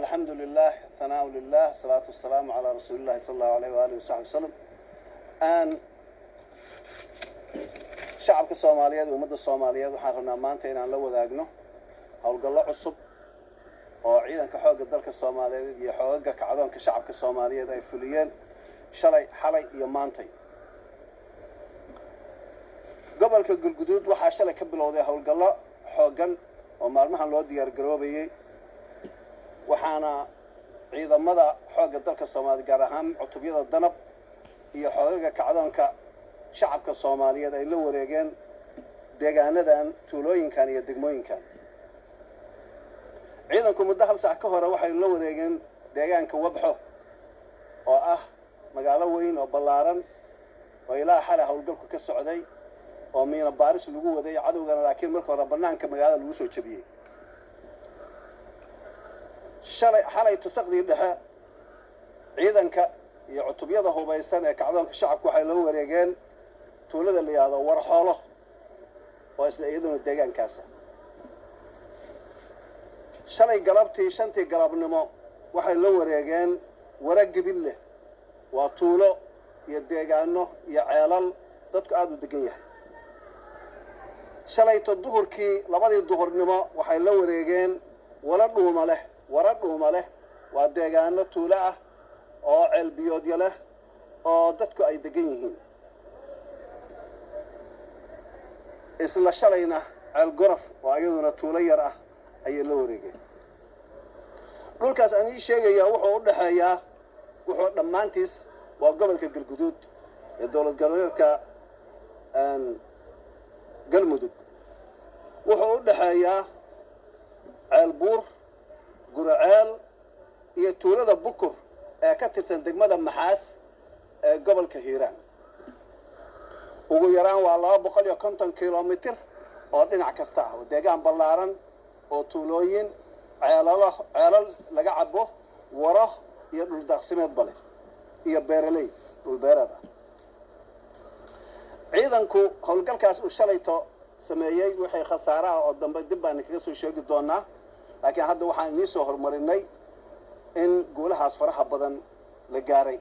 Alxamdu lilah, thanaa lilah, asalaatu wasalaamu calaa rasuuli llahi sala allahu alayh waalihi wasaxbi wasalam. Aan shacabka Soomaaliyeed, ummadda Soomaaliyeed, waxaan rabnaa maanta inaan la wadaagno howlgallo cusub oo ciidanka xoogga dalka Soomaaliyeed iyo xoogaga kacdoonka shacabka Soomaaliyeed ay fuliyeen shalay, xalay iyo maantay. Gobolka Galguduud waxaa shalay ka bilowday howlgallo xooggan oo maalmahan loo diyaar garoobayey, waxaana ciidamada xoogga dalka Soomaaliyeed, gaar ahaan cutubyada Danab iyo xoogaga kacdoonka shacabka Soomaaliyeed, ay la wareegeen deegaanadan, tuulooyinkan iyo degmooyinkan. Ciidanku muddo hal sac ka hore waxay la wareegeen deegaanka Wabxo, oo ah magaalo weyn oo ballaaran oo ilaa xalay howlgalku ka socday oo miina baaris lagu waday cadowgana, laakiin marka hore bannaanka magaalada lagu soo jebiyey. Shalay, xalay tusaqdii dhexe, ciidanka iyo cutubyada hubaysan ee kacdoonka shacabku waxay la wareegeen tuulada la yidhaahdo Warxoolo, oo isla iyaduna deegaankaasa. Shalay galabtii, 5tii galabnimo, waxay la wareegeen Wara Gebille, waa tuulo iyo deegaano iyo ceelal dadku aada u degan yahay. Shalayto duhurkii, 2dii duhurnimo, waxay la wareegeen Wala Dhuuma leh. Wara Dhuuma leh waa deegaano tuulo ah oo ceelbiyoodyo leh oo dadku ay degan yihiin. Isla shalayna Ceel Gorof, oo iyaduna tuulo yar ah, ayay la wareegeen. Dhulkaas aan ii sheegayaa wuxuu u dhexeeyaa, wuxuu dhammaantiis waa gobolka Galguduud ee dowlad goboleedka Galmudug. Wuxuu u dhexeeyaa Ceel Buur, Guraceel iyo tuulada Bukur ee ka tirsan degmada Maxaas ee gobolka Hiiraan. Ugu yaraan waa 250 kilomitir oo dhinac kasta ah, oo deegaan ballaaran oo tuulooyin, ceelalo, ceelal laga cabo, waro iyo dhuldaaqsimeedba leh iyo beeraley dhulbeereed ah. Ciidanku howlgalkaas uu shalayto sameeyey, wixii khasaare ah oo dambe dib baan kaga soo sheegi doonaa, laakiin hadda waxaan inii soo horumarinay in guulahaas faraha badan la gaaray.